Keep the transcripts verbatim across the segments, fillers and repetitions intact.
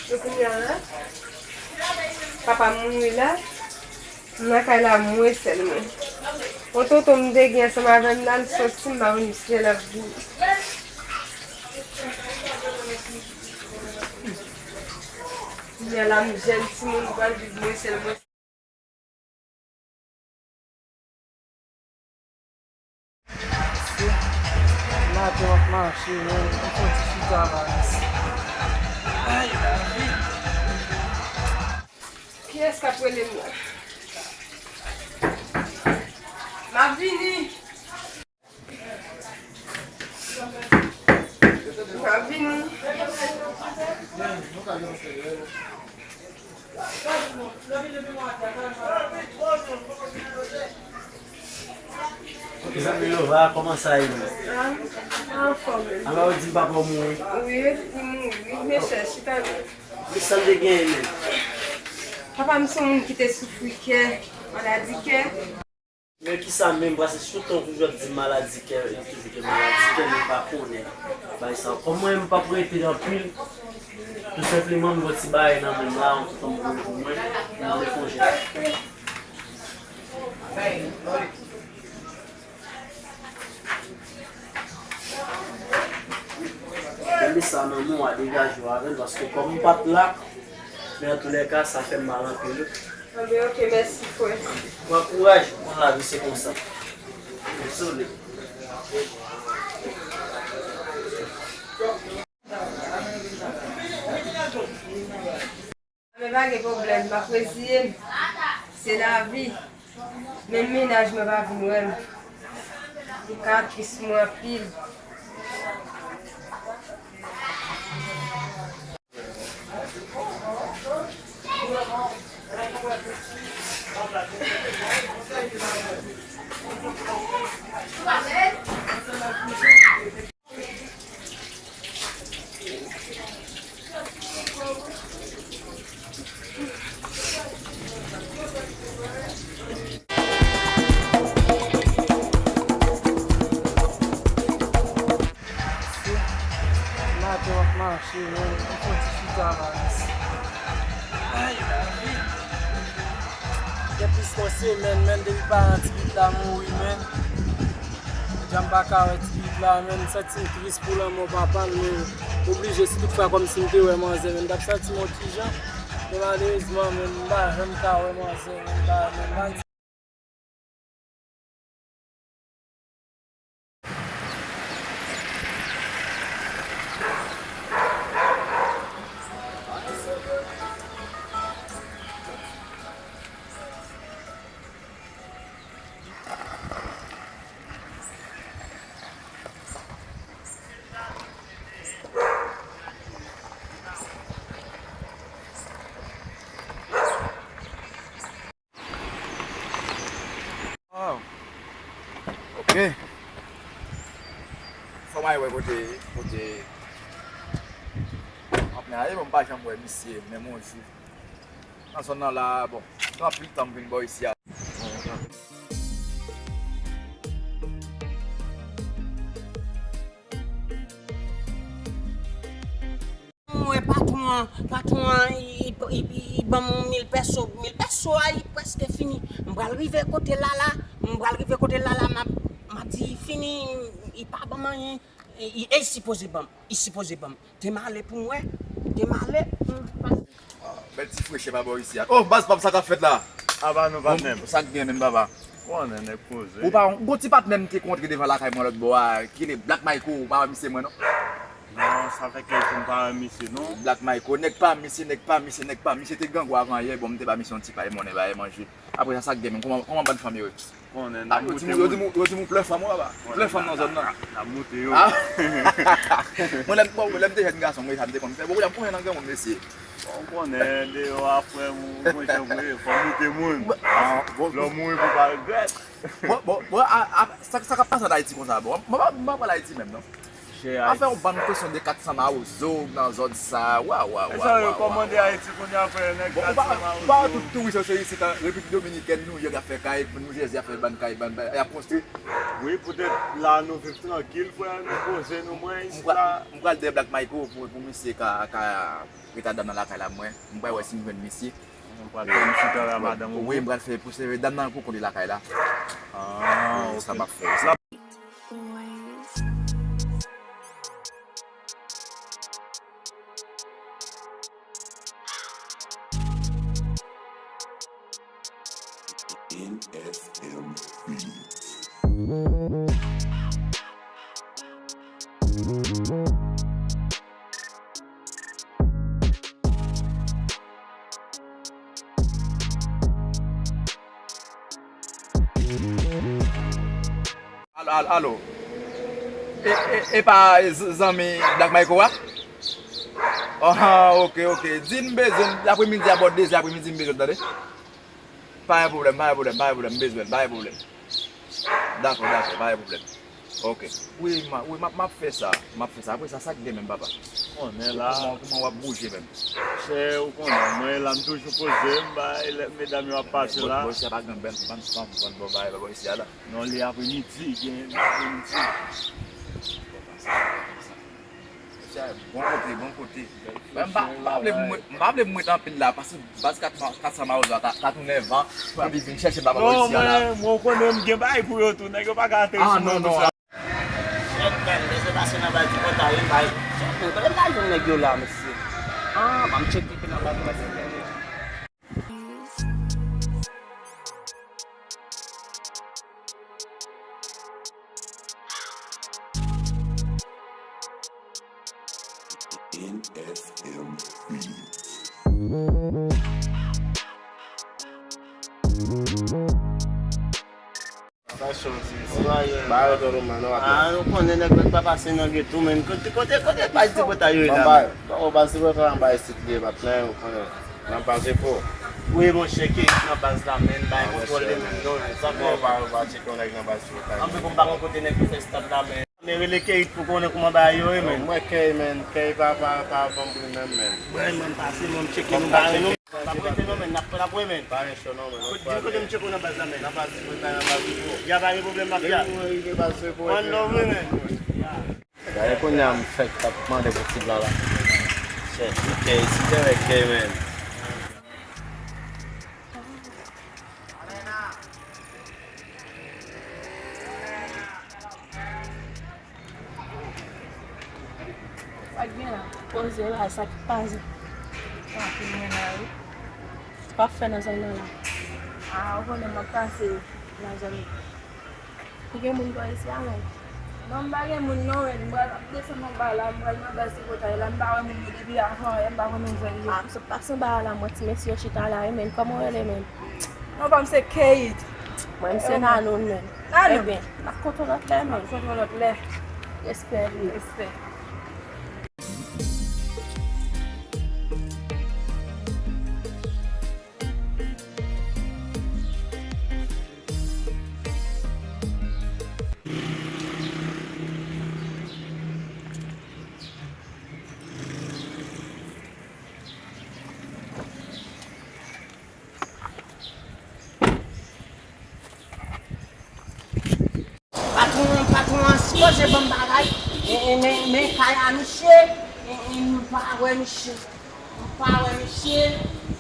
Yo kounye a la, papa m mouri la, m nan kay la mwen sèl mwen. Yon tonton m te gen ansanm avè m la, l soti, m pa konn si l ap vini. Kounye a la, m jèn timoun, m pral viv mwen sèl mwen. Maten w ap mache, men, ou fè yon ti chita la, mèsi. Ay, lavi. Kiyès k ap rele m la? M ap vini. M ap vini. Mezanmi, Lova, kòman sa ye? Ah, anfòm. Alò, ou di papa w mouri? Wi, li mouri, wi. Men chè, chita non. Men sa l te genyen menm? Papa m se yon moun ki te soufri kè, maladi kè. Men kisa menm, paske sou tan toujou ap di maladi kè, yo toujou gen maladi kè, men pa konnen bagay sa. Kòm mwen, m p ap rete anpil, tou senpleman, m gen ti bagay nan men m la, yon ti tanbourin pou mwen, m vle fè yon jèn. Kenbe sa nan men w a, degaje w avè l, paske kòm m pa t la, men antoulèka, sa fè m mal anpil wi. Anben, ok, mèsi, frè. Pran kouraj, konn lavi se konsa. Dezole. Anben, pa gen pwoblèm, m ap reziye m. Se lavi. Menm mennaj mwen pa vin wè m. Li ka tris mwen anpil. Maten w ap mache, men, ou fè yon ti chita la, mèsi. Ay, lavi. Gen plis ke yon semèn, men, depi paran ti pitit la mouri, men. Jan m pa ka wè ti pitit la, men, m santi m tris pou lanmò papa l, men, oblije, si toutfwa kòmsi m te wè manzè, men, m t ap santi m yon ti jan. Men, malerezman, men, m pa janm ka wè manzè, men, m pa, men, m pa Ah. Ok. Fò m al wè kote, kote. Anfen, aye, bon, m pa janm wè misye, menm yon jou. Nan zòn nan la, bon, gen anpil tan m vin bò isi a. Mwen, patwon an, patwon an, li, li, li, li ban m mil pèso, mil pèso a, li prèske fini. M pral rive kote Lala, m pral rive kote Lala, m ap, m ap di, li fini, li pa ban m anyen, li, li, e li sipoze ban m, li sipoze ban m. Te m ale pou m wè, te m ale, m pa. Ah, bèl ti frechè pa bò isi a. Oh, baz pa m, sa k ap fèt la? Aba nou patnè m. Sa k gen menm, papa? Konnen nèg poze. Ou pa, gon ti patnè m te kontre devan lakay mwen lòt bò a, ki rele Black Michael, ou pa wè misye mwen non? Non, sa fè kèk jou m pa wè misye non. Black Michael, nèg pa misye, nèg pa misye, nèg pa misye te grangou avan yè, bon, m te ba misye yon ti pay monnen, bay manje. Apre sa, sa k gen menm? Kòman, kòman bann fanm yo ye? Konnen n ap moute moun. Yo di m, yo di m ou plè fanm, wi, papa. Plè fanm nan zòn nan. N ap moute yo. Ah. Mwen, lè m, bon, lè m te jèn gason, mwen, sa m te konn fè. Bon, kounye a m konn nan granmoun, mesye. Bon, ou konnen, deyò a, frè m, ou konn jan pou ye, fò moute moun. Ah, bon. Lè w mouri pou pa regrèt. Bon, bon, bon, a, a, sa, sa k ap pase an Ayiti konsa, bon, mwen pa, mwen pa pral Ayiti menm, non. Afè yon bann kesyon de kat san mawozo nan zòn sa. Wa, wa, wa, wa, wa. Kòmande Ayiti kounye a, frè, nèg kat san mawozo. Bon, ou pa, ou pa wè tout touris yo se isit an Repiblik Dominikèn, Nouyòk, y ap fè kay, Noujèze, y ap fè bann kay, bann, bann, y ap konstwi. Wi, poutèt la nou viv trankil, frè, nou poze nou mwen isit la. M pral dèyè Black Michael pou, pou misye ka, ka ret ak dam nan lakay la, mwen. M pral wè si m jwenn misye. Ou pral fè misye travay a madanm ou? Wi, m pral fè pou se dam nan pou konte lakay la. Ah, ok. Sa m ap fè. N S M Beats. Alo, alo, alo. E, e, e pa z-, zanmi Black Michael a? Ah, ok, ok. Di m bezwen l, apremidi a bò de zè apremidi m bezwen l, tande. Pa gen pwoblèm, pa gen pwoblèm, pa gen pwoblèm, m bezwen l, pa gen pwoblèm. Dakò, dakò, pa gen pwoblèm. Ok. Wi, m a, wi, m ap, m ap fè sa. M ap fè sa. Apre sa, sa k gen menm, papa? Konnen la. Kòman, kòman w ap bouje menm? Chè, ou konnen, mwen la, m toujou poze, m bay lè medam yo ap pase la. Bò, bò isi a pa gen bèl bann fanm, bann bon bagay, bò isi a la. Non, li apremidi, gen apremidi. Bon kote, bon kote. Mwen, m pa, m pa vle m wete, m pa vle m wete anpil la, paske baz kat, kat san mawozo a ka, ka tounen van, epi vin chèche m la bò isi a la. Non, mwen, mwen konnen m gen bagay pou yo tou, nèg yo pa ka ateri sou mwen konsa. Shit, man, lèse pase nan baz tripotay, wi, bay. Shit, man, kote m ta jwenn nèg yo la, mesye? Ah, ban m tcheke nan baz tripotay. N S M Beats. Sa chòt isi. Ba yo tò nou, man, nou ap. Ah, nou konnen nèg pa pase nan geto, men. Kote, kote, kote baz tripotay yo ye la, men? Bon, baz tripotay anba isit li ye, patnè, ou konnen. Nan baz repo. Wi, monchè, Keyit nan baz la, men. Bay kontwòl li menm, non, men. Sa fè. Ou pa, ou pa tcheke yon nèg nan baz tripotay. Anpil kou m pa konn kote nèg yo fè stad la, men. Men rele Keyit pou konnen kòman bagay yo ye, men. Mwen Key, men. Key pa, pa, pa bon pou li menm, men. Mwen, mwen pase, mwen tcheke nou, pa gen nou. N ap rete non, men, n ap, n ap wè, men. Pa gen cho non, men. Kote, di m kote m tcheke w nan baz la, men. Nan baz tripotay, nan baz repo. Ya, pa gen pwoblèm, mafya. Depi mwen rive baz repo, one love, wi, men. Gade kounye a m fèk t ap mande pou ti blan la. Chèf, li Key, si te wè Key, men. Sa k gen la? Poze la, sa k pase? Sa k gen la, wi. W ap fè nan zòn nan la? Ah, ou konnen m ap pase nan zòn. Ou gen moun bò isi a, men? Non, m pa gen moun, non, men. M pral ap desann anba la, m pral nan baz tripotay la, m pa wè moun yo depi avan yè, m pa konnen zòn yo. Ah, m sot pase anba la, m wè ti mesye yo chita la, wi, men. Kòman w rele, men? Non, pa m se Kate. Mwen, m se Nanoun, men. Nanoun. Ebyen, n ap kontre lòt lè, men. N ap kontre lòt lè. Respè, wi. Respè. Patwon, patwon an sipoze ban m bagay. E, e, men, men kay a misye. E, e, m pa wè misye. M pa wè misye.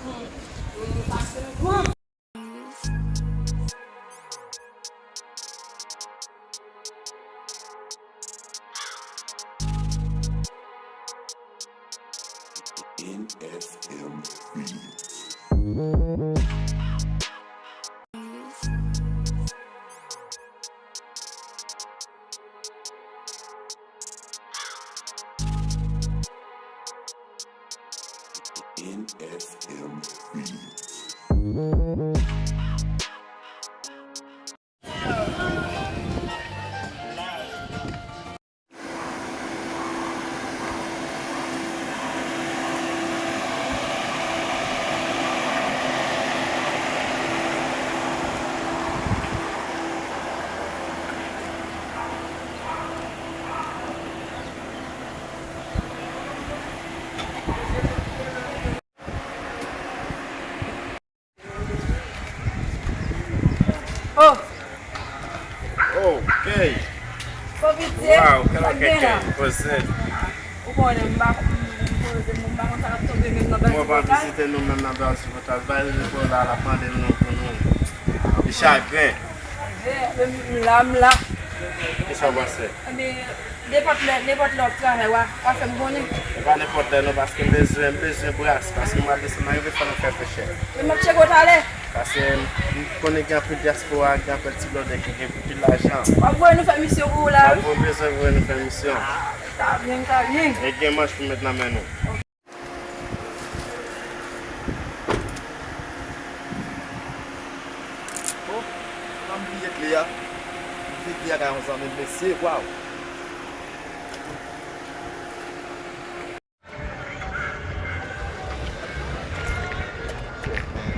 Hmm, hmm, paske m pran. N S M Beats. N S M Beats. Oh! Ok! Konbitye, sa k gen la? Ou konnen m pa, m poze, m pa konn sa k ap tonbe menm nan baz. Mwen pa vizite nou menm nan baz sou pòtaj. Bay li pou la, l ap mande l non pou nou. Li chagren. M la, m la. Kisa w panse? Ebyen, nenpòt lè, nenpòt lè w ap travay, w a, w a fè m konnen. E pa nenpòt lè non, paske m bezwen, m bezwen bras, paske m pral desann nan rive fò nou fè frechè. Men m ap tcheke w talè. Paske m konnen gen anpil dyaspora, gen anpil ti blòdè ki gen anpil lajan. W ap voye nou fè misyon pou ou la, wi. W ap voye, bezwen voye nou fè misyon. Ah, ta byen, ta byen. E gen manch pou met nan men nou. Bon, m bliye kle a. M vin kle a kay yon zanmi m, mesye, waw.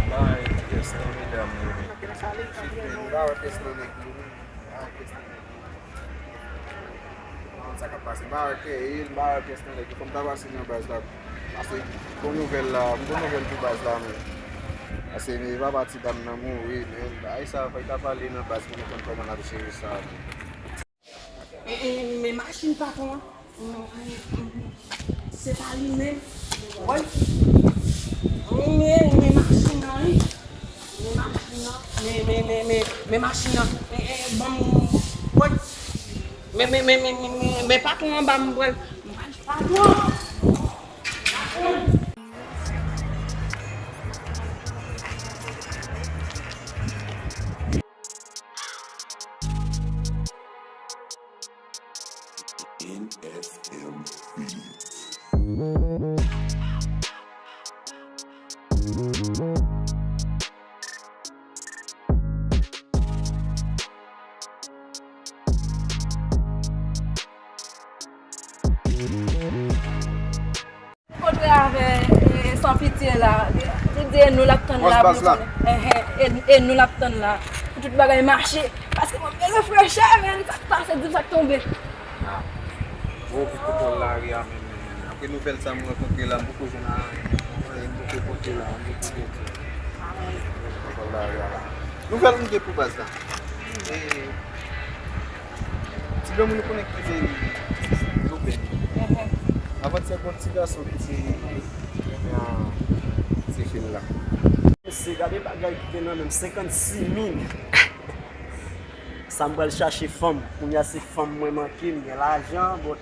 Bay pyès nan medam yo. M pa wè pyès nan nèg yo. M pa wè pyès nan nèg yo. Konn sa k ap pase. M pa wè kè, m pa wè pyès nan nèg yo. Fò m ta pase nan baz la. Pase bon nouvèl la, m bon nouvèl pou baz la, men. Pase men papa ti dam nan mouri, men bagay sa, fò y ta pale nan baz pou nou konn kòman n ap jere sa, men. E, e, men machin patwon an. Se pa li menm. Woy. Men, men machin nan, wi. Men machin nan. Men, men, men, men, men machin nan. E, e, ban m, woy. Men, men, men, men, men, men, men patwon an ba m, m pral, m pral patwon. N F M Beats. Kontre avè, e, San Pitye la. Li di e nou l ap tann la pou nou tounen. Enhen, e, e nou l ap tann la pou tout bagay mache. Paske mwen bezwen frechè, men sa k pase, di m sa k tonbe. Ah. Bon, ki kontwòl lari a menm, menm, menm. Apre nouvèl sa m rankontre la, m poko jwenn anyen. Anyen m poko pote la, m poko pote. Kontwòl lari a la. Nouvèl m gen pou baz la. E, ti granmoun nou konnen ki te Lobèn. Avantyè gon ti gason ki te renmen an ti fi l la. Mesye, gade bagay ki te nan men m, senkannsis mil. Sa m pral chache fanm. Kounye a se fanm mwen manke, m gen lajan, but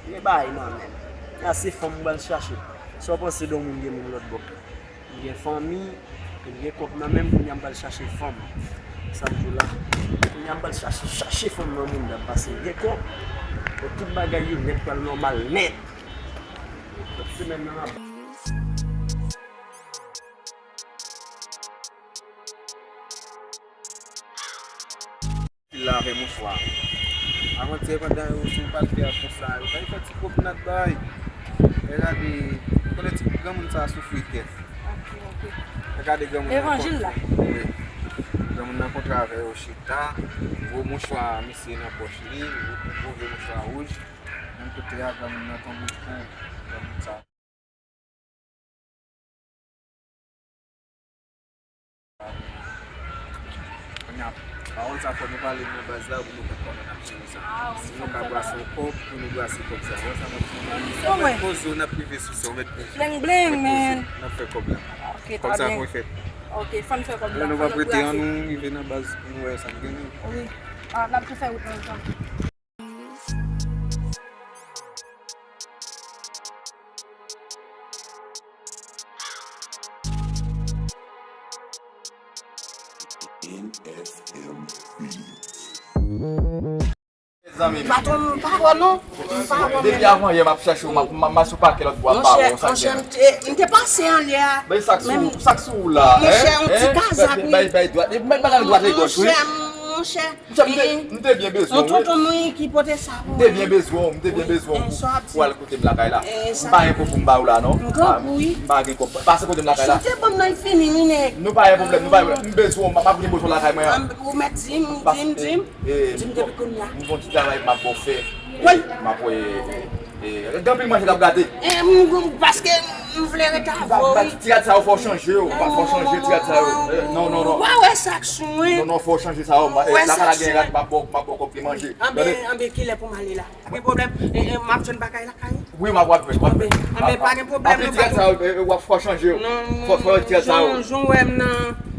gen bagay nan men m. Kounye a se fanm m pral chache. Sa w panse de yon moun gen moun lòt bò? M gen fanmi, m gen kòb nan men m, kounye a m pral chache fanm. Sa m di w la. Kounye a m pral chache, chache fanm nan moun dam, paske m gen kòb. Bon, tout bagay yo nèt pral nòmal nèt. Lòt semèn nan ap Fil la avè mouchwa. Avantyè pandan yo sou paltè a konsa, yo bay fè ti pwomnad bay. Regade, konnen ti granmoun sa a soufri kè. Ok, ok. Regade granmoun nan. Levanjil la. Wi. Granmoun nan kontre avè yo chita. Gwo mouchwa misye nan pòch li, gwo vye mouchwa wouj. Menm kote a granmoun nan tonbe kou. Granmoun sa. Kounye a, pawòl sa fò nou pale nan baz la pou nou konn kòman n ap jere sa. Si nou ka brase yon kòb, pou nou brase kòb sa. Wè sa m ap di w la. Ou mèt poze w, n ap rive sou sa, ou mèt poze w. Bling, bling, man. N ap fè kòb la. Ok, ta byen. Kòb sa fò l fèt. Ok, fò n fè kòb la. Nou p ap rete, ann nou rive nan baz pou nou wè sa n gen nou. Wi. Ah, n ap tou fè wout nan tan. N F M Beats. Mezanmi. Patwon m pa wè non. M pa wè. Depi avan yè m ap chache w, m ap, m ap, m ap sou pakè lòt bò ap ba w, sa k gen? Monchè, m te, m te pase anlè a. Bay sa k sou, sa k sou ou la, hein? Monchè, yon ti kazak, wi. Bay, bay dwat. Mèt bagay dwat e gòch, wi. Monchè, monchè. Monchè, m te, m te byen bezwen w, wi. Yon tonton mwen ki pote sa pou mwen. M te byen bezwen w, m te byen bezwen w pou, pou al kote m lakay la. M pa gen kòb pou m ba w la, non. M pa gen kòb. Pase kote m lakay la. Si w te ban m nan, l fini, wi, nèg. Nou pa gen pwoblèm, nou pa gen pwoblèm. M bezwen w, m ap vin bouche w lakay mwen an. Ou mèt di m, di m, di m. Di m depi kounye a. M gon ti travay m ap ba w fè. Wi. M ap wè. E, gen anpil manje k ap gate. E, m, m, paske m vle ret avè w, wi. Ti rad sa yo, fò w chanje yo. Fò w chanje ti rad sa yo. E, non, non, non. Wa wè sa k sou mwen. Non, non, fò w chanje sa yo. Lakay la gen rad, m ap ba w, m ap ba w kòb pou manje. Anben, anben, kilè pou m ale la? Gen pwoblèm? E, e, m ap jwenn bagay lakay ou? Wi, m ap, w ap jwenn, w ap jwenn. Anben, pa gen pwoblèm, non, pa gen. Ti rad sa yo, e, e, w ap, fò w chanje yo. Fò, fò ti rad sa yo. Jan, jan w wè m nan,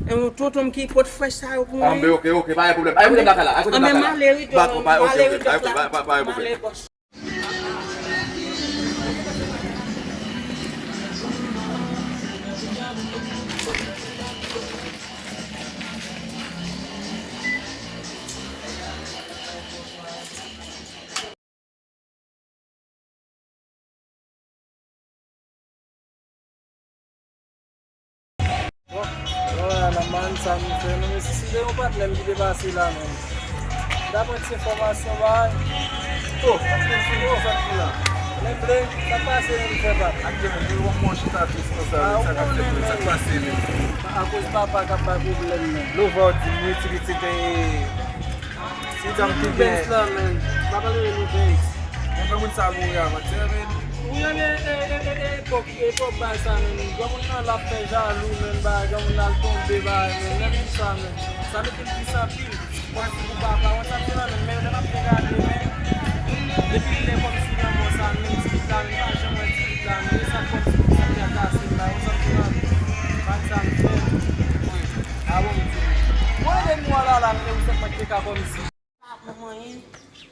e, tonton m ki pot frèch sa yo pou mwen. Anben, oke, oke, pa gen pwoblèm. Pa gen pwoblèm lakay la, pa gen pwoblèm lakay la. Anben, m ale ridòt, m ale ridòt la. Pa gen pwoblèm, pa gen pwoblèm. M ale bòs. Bon, bon, la, la, man, sa m fè, non, men si, si se yon patnè m ki te pase la, men. Daprè ti enfòmasyon, bay. Oh, oh, sa ki la. Men, ble, sa k pase, men, m fè pa. Ak de moun, yo, yon chita tris konsa, men, sa k ap fèt, men, sa k pase, men. Akoz papa k ap bay pwoblèm, men. Lova w di m, wi, ti pitit, eh, Ti dam ki gen. Lubens la, men. M pa pale de Lubens. Men granmoun sa mouri avantyè, men. Wi, men, e, e, e, e, epòk, epòk bagay sa, men. Granmoun nan l ap fè jalou, men, bagay, granmoun nan l tonbe, bagay, men. Lè moun sa, men. Sa mete l tris anpil. Mwen, si pou papa, mwen, sa m te nan men, men, lè m ap regade, men. Depi lè kòmsi lanmò sa, men, ti pitit la, men, pa janm wè ti pitit la, men. E sa kòmsi pou sa te akase m la, mwen, sa m te nan men. Bagay sa m fè. Wi. A bon, m di. Mwen, lè m wè la, la, men, ou sèlman te ka kòmsi. Pa ban m anyen.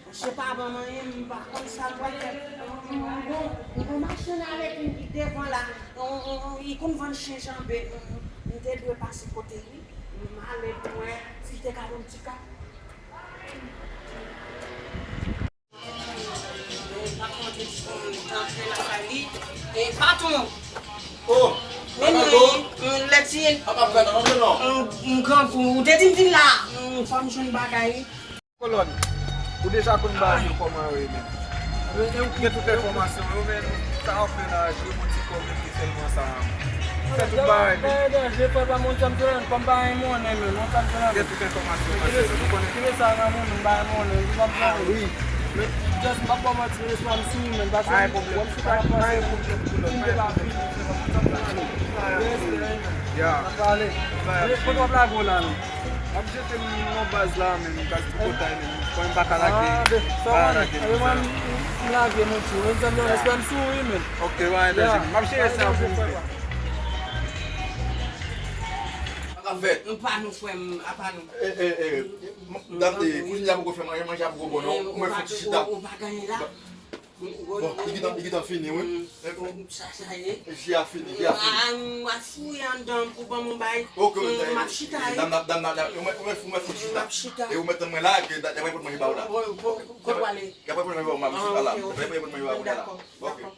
Misye pa ban m anyen, m pa konn sa l pral fè. M, m, m gon, m gon machann avèk li ki devan la. On, on, on, li konn vann chen janbe. M, m, m te dwe pase kote li. M ale pou m wè si l te ka ban m ti ka. Patwon. Oh, men mwen, m, lè ti, m, m grangou. Ou te di m vin la. M, fò m jwenn bagay. Kolòn, ou deja konn bagay yo kòman yo ye, men. Ou gen tout enfòmasyon yo, men. Sa w ap fè la, jwe pou ti kòb epi sèlman sa. Fè tout bagay, men. Pa gen danje, frè pa m, yon ti danje, kòm pa gen monnen, men, yon ti danje. Gen tout enfòmasyon, paske nou konnen. Kite sa nan men m, m pa gen monnen, m pa gen monnen. Wi. Men, just, m p ap ba w manti, men, espwa m sou ou, men, paske pa gen pwoblèm. Wè m sou pa gen pwoblèm. Fini, fini, fini, fini. Ya. N ap pale. Men, kote w ap lage w la, men? M ap jete m nan baz la, men, m ka tripotay, men. Mwen, m pa ka lage. Ah, de, sa w konnen. Ebyen, mwen, m, m lage, mon chou. Mwen, sa m, espwa m sou ou, men. Ok, pa gen danje. M ap jere sa pou ou. Sa k ap fèt? Nou pa nou, frè m, apa nou. E, e, e, dam, e, kouzin la poko fè manje, manje a poko bon, non. Mwen fè ti chita. Ou pa genyen la. Bon, li gentan, li gentan fini, wi. Sa, sa ye. Ji a fini, ji a fini. A, m ap fouye anndan pou ban m yon bay. Ok, m ap chita, wi. Dam, dam, dam, dam, ou mèt, ou mèt, ou mèt fè ti chita. M ap chita. E ou mèt tann mwen la, ke y ap pote manje ba ou la. Kote w ale? Y ap pote manje ba ou, m ap chita la. Y ap pote manje ba ou la. Dakò, dakò.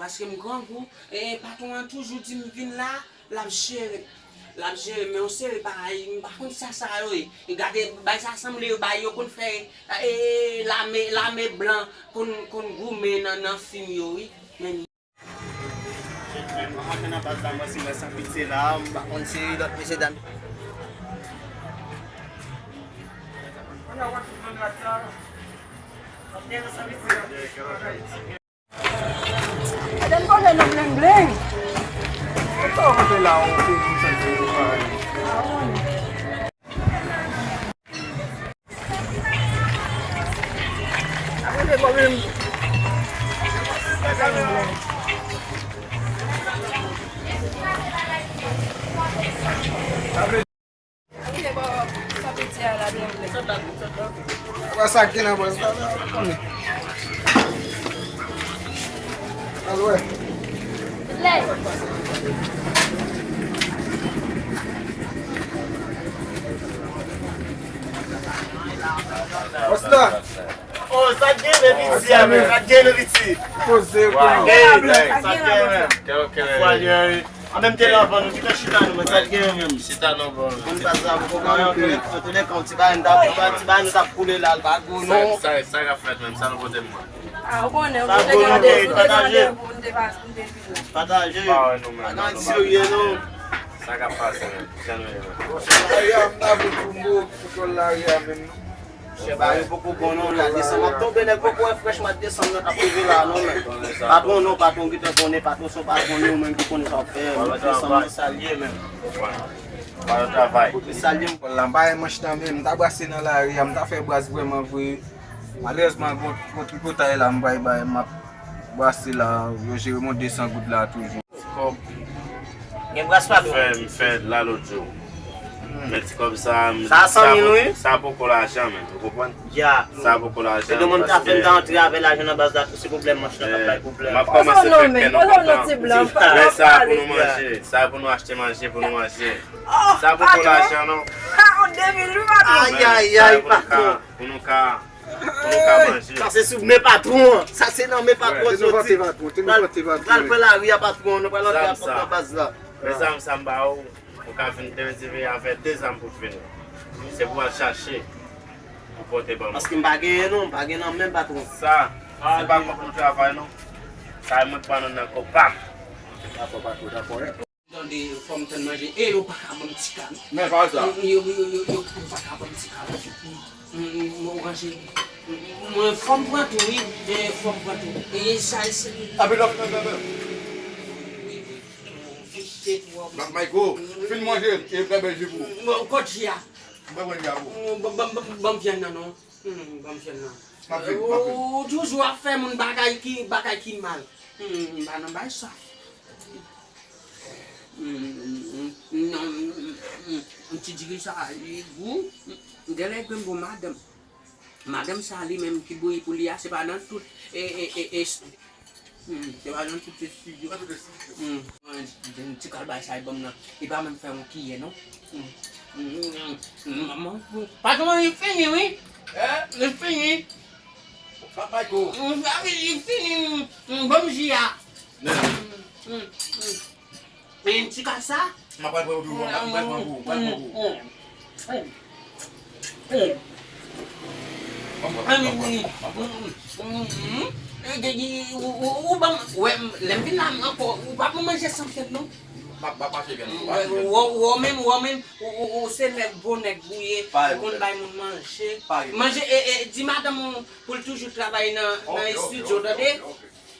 Paske m grangou. E patwon an toujou di m vin la, l ap jere. L ap jere, men yon seri bagay, m pa konn sa sa yo ye. E gade, bagay sa sanble yo, bagay yo konn fè, e, lame, lame blan konn, konn goumen nan, nan fim yo, wi. Men. Mwen antre nan baz la, mwen si mwen san pitye la, m pa konn si lòt mesye dam. Gade m kote nou bling bling. Sa w kote la, ou te di sa, se ou pa. Abre le pwoblèm. Apa sa ki nan bòs la? Al wè. Bòs la. Oh, sa k gen, men, piti a, men, sa k gen, men, piti. Poze, poze. Sa k gen, men. An menm te la, bon, nou gentan chita nou, men sa k gen menm. Chita nou, bon. Moun pa sa, bon, kòman yo, antouka, yon ti bagay, nou t ap, ti bagay, nou t ap koule la, l pa gou, non. Sa, sa, sa k ap fèt menm, sa nou pote mwen. Ah, ou konnen, ou te gen randevou, ou te gen randevou, nou te pa, nou te vin la. Pataje. Pa wè nou menm, non, nou pa serye, non. Sa k ap pase menm, jan nou ye menm. Bon, se pa ya, m ta vout pou mo, pou kòl lari a menm, non. Chè, bagay yo poko bon non, n ap desann, m ap tonbe, nèg poko wè frèch m ap desann nan k ap rive la non, men. Patwon non, patwon gentan konnen, patwon se yon patwon li, ou menm ki konnen sa w ap fè, m ap desann nan, sa l ye menm. Sa l ye. M pa gen manch nan men m, m ta brase nan lari a, m ta fè bras vrèman vre. Malerezman, gon, gon tripotay la, m bay bay, m ap brase la, yo jere m yon de san goud la toujou. Ti kòb. Gen bras pa tou. Fè, m fè la lòt jou. Men ti kòb sa, m, sa san mil, wi. Sa poko lajan, men, ou konprann? Ya. Sa poko lajan. Se demen m ta fè, m ta antre avè lajan nan baz la tou, se pwoblèm manch la k ap bay pwoblèm. M ap kòmanse fè kè nou kontan. Men sa pou nou manje, sa pou nou achte manje, pou nou manje. Sa poko lajan, non. Ay, ay, ay, patwon. Pou nou ka Pou nou ka manje. Sa se sou men patwon an. Sa se nan men patwon an soti. Pral pran lari a patwon an, nou pral antre a pòt nan baz la. Men zam sa m ba ou, ou ka vin demen ti veye avè de zam pou vini. Se pou al chache, pou pote ban mwen. Paske m pa genyen non, m pa gen nan men patwon. Sa, se pa kòb nou travay non. Sa e mwen k ban nou nan kòb pa m. Dakò, patwon, dakò. Tande, fò m tann manje. E yo pa ka ban m ti kal. Men pa sa. Yo, yo, yo, yo, yo pa ka ban m ti kal. Mwen ranje. Mwen fò m pran tou, wi. E fò m pran tou. E sa, se. Ape lòf nan bèbè. Wi, wi. Fichte twòp. Mayko, fin manje, e bèbè ji pou ou. Kot ji a? Mwen pran ji a pou ou. Ban, ban, ban, ban m vyann nan, non. Ban m vyann nan. M ap vin, m ap vin. Ou toujou ap fè moun bagay ki, bagay ki mal. M pa nan bay sa. Non, ti diri sa, li gou. Genlè gen bon madanm. Madanm sa li menm ki bouyi pou li a, se pa nan tout, e, e, e, e, se pa nan tout estidyo. Ti kal bay sa li ban m nan. Li pa menm fè yon kiyè, non. Patwon, li fini, wi. Li fini. Papa Iko. Sa vle di fini, m, m, ban m ji a. Men. M, m, m. Men ti kal sa. M ap pral pran pou ou, m ap pral pran pou ou, m pral pran pou ou. M, m, m. Ou, ou, ou, ou, ou, ou, ou ban m, wè, m, lè m vin la ankò, ou pa pou manje san fèt non. M ap, m ap mache byen, m ap mache byen. Ou, ou, ou menm, ou menm, ou, ou, ou se nèg bon nèg ou ye, ou konn bay moun manje. Manje, e, e, di madanm ou, Pou l toujou travay nan, nan estidyo, tande?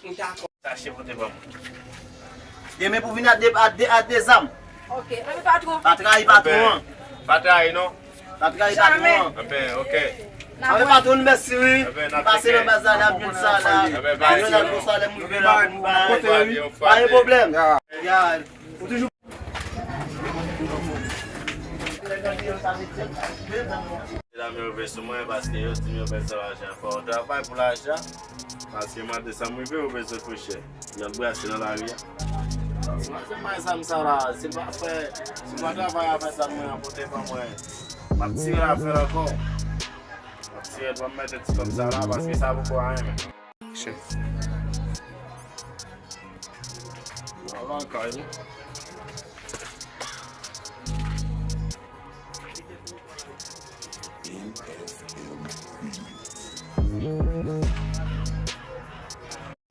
M dakò. Tache pote ban mwen. Demen pou vin a de, a de, a de zam. Ok, anben patwon. Pa trayi patwon an. Pa trayi non. Pa trayi patwon an. Anben, ok. Anben patwon, mèsi wi. Pase nan baz la, n ap jwenn sa la. Anben, baz la, konsa lè moun vle la, pou nou bay. Pa gen pwoblèm. Ya. Ou toujou Medam yo vle sou mwen paske yo di m yo bezwen lajan. Fò w travay pou lajan. Paske maten sa m rive, yo bezwen fè chè. Y ap brase nan lari a. Si maten bay zam sa la, si l pa fè, si l pa travay avè zam mwen an pote ban mwen, m ap tire avè l ankò. M ap tire l, ban m mete ti kòb sa la, paske sa poko anyen menm. Chèf. Al lakay nou.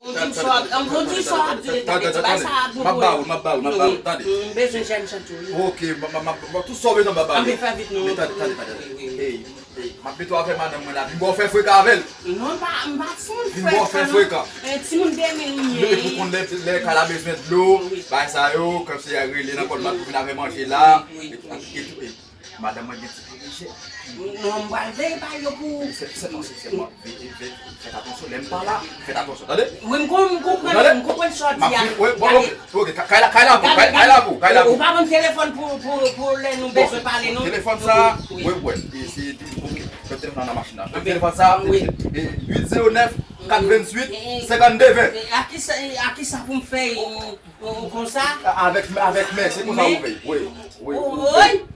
Ou di m sa, ou di m sa w ap di, tande, tande, tande. M ap ba ou, m ap ba ou, m ap ba ou, tande. M bezwen jèn jan tou wi. Ok, m ap, m ap, m ap, tout sa w bezwen m ap ba ou. Anben fè vit non. Men tande, tande, tande. Ey, ey, m ap mete w avè madanm mwen la, vin ba w fè frekan avè l. Non, m pa, m pa fè frekan non. Vin ba w fè frekan. Eh, timoun demen li ye. Depi pou konn lè, lè kay la bezwen dlo, bagay sa yo, kòmsi y a rele nan kòd mat pou vin avè manje la. Wi, wi, wi. Madanm mwen gen ti pye lejè. Non, m pral veye bay yo pou ou. Sè, sè, non, sè, sè, mwen, ve, ve, fèt atansyon, lè m pa la, fèt atansyon, tande? Wi, m kon-, m konprann, m konprann sa w di a. Wi, bon, ok, ok, kay la, kay la pou, kay, kay la pou, kay la pou. Ou pa ban m telefòn pou, pou, pou lè nou bezwen pale, non? Telefòn sa, wi, wi, e se, ok, mete telefòn nan machin nan. Telefòn sa, e, uit zewo nèf, kat venntuit, senkannde ven. A kisa, a kisa pou m fè? Ou, ou konsa? Avèk, avèk men, se konsa ou fè. Wi, wi. Wi.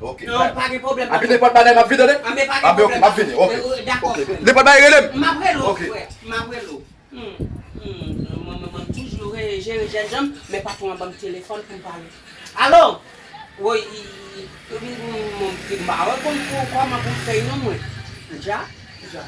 Ok. Non, pa gen pwoblèm. Epi nenpòt bagay, m ap vini, tande? Anben pa gen pwoblèm. M ap vini, ok. Dakò, frè. Nenpòt bagay, rele m. M ap rele w, frè. M ap rele w. Hmm, hmm, mwen, mwen, mwen toujou re-, jere jèn jan m, men patwon an ban m telefòn pou m pale. Alo? Wi, m pa wè kòman pou m fè non mwen. Ja, ja.